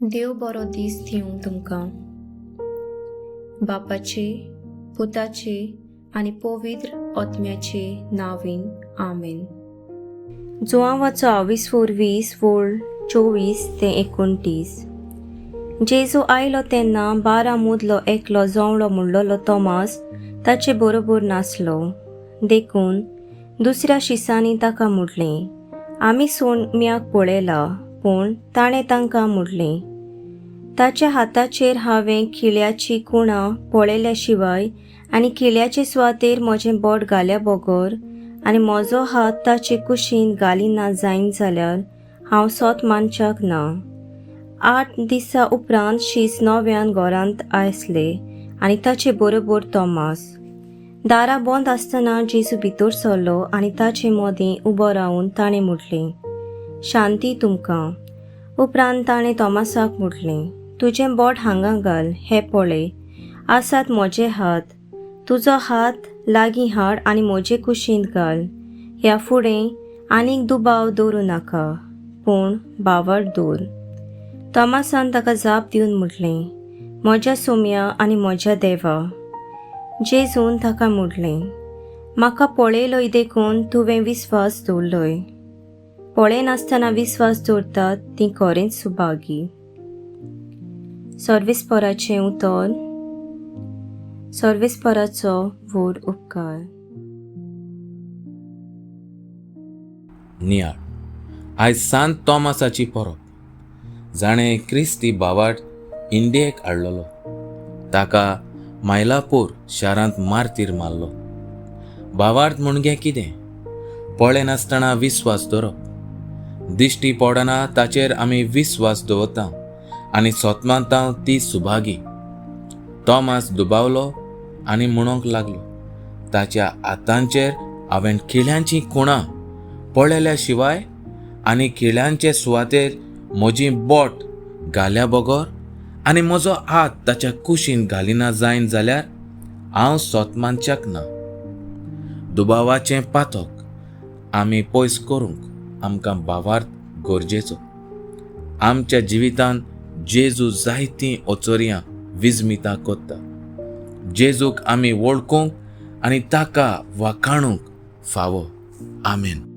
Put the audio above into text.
देव बरो दीस दिवं तुमकां. बापाचे, पुताचे आनी पवित्र आत्म्याचे नांवान, आमेन. जुआंवाचो आविस्वोर 20 वोळ 24 ते 29. जेजू आयलो तेन्ना 12 मुदलो एकलो जोवळो म्हणलोलो तोमास ताचे बरोबर नासलो. देखून दुसऱ्या शिसांनी ताका म्हटलें, आमी सोम्याक पळयला. पूण ताणें तांकां म्हटलें, ताच्या हाताचेर हांवें खिळ्याची कुणां पळयल्या शिवाय आनी खिळ्याचे सुवातेर म्हजें बोट घाल्या बगर आनी म्हजो हात ताचे कुशीन घालिना जायन जाल्यार हांव सोत मानच्याक ना. 8 दिसां उपरांत शीस नव्यान घरांत आसले आनी ताचे बरोबर तोमास. दारां बंद आसतना जेजू भितर सरलो आनी ताचे मदीं उबो रावन ताणें म्हटलें, शांती तुमकां. उपरांत ताणें तोमासाक म्हटलें, तुजें बोट हांगा घाल, हें पळय, आसात म्हजे हात. तुजो हात लागीं हाड आनी म्हजे कुशींत घाल. ह्या फुडें आनीक दुबाव दवरूं नाका, पूण भावार्त दवर. तोमासान ताका जाप दिवन म्हटलें, म्हज्या सोम्या आनी म्हज्या देवा. जेजून ताका म्हटलें, म्हाका पळयलोय देखून तुवें विस्वास दवरलोय. पळयनासतना विस्वास दवरतात ती खरेंच सुभागी. सर्वेस्पराचें उतर. सर्वेस्पराचो व्हड उपकार. नियाळ. आयज सांत तोमासाची परब, जाणें क्रिस्ती भावार्त इंडियेक हाडलेलो. ताका मायलापूर शारांत मार्तीर मारलो. भावार्त म्हणजे कितें? पळयनासतना विस्वास दवरप. दिश्टी पडना ताचेर आमी विस्वास दवरता आनी सोतमानता ती सुभागी. तोमास दुबावलो आनी म्हणूंक लागलो, ताच्या हातांचेर हांवें खिळ्यांचीं खुणां पळयल्या शिवाय आनी खिळ्यांचे सुवातेर म्हजी बोट घाल्या बगर आनी म्हजो हात ताच्या कुशीन घालिना जायन जाल्यार हांव सोत मानच्याक ना. दुबावाचें पातक आमी पयस करूंक आमकां भावार्त गरजेचो. आमच्या जिवितांत जेजू जायतीं अचर्यां विजमितां करता. जेजूक आमी वळखूंक आनी ताका वाखाणूंक फावो. आमेन.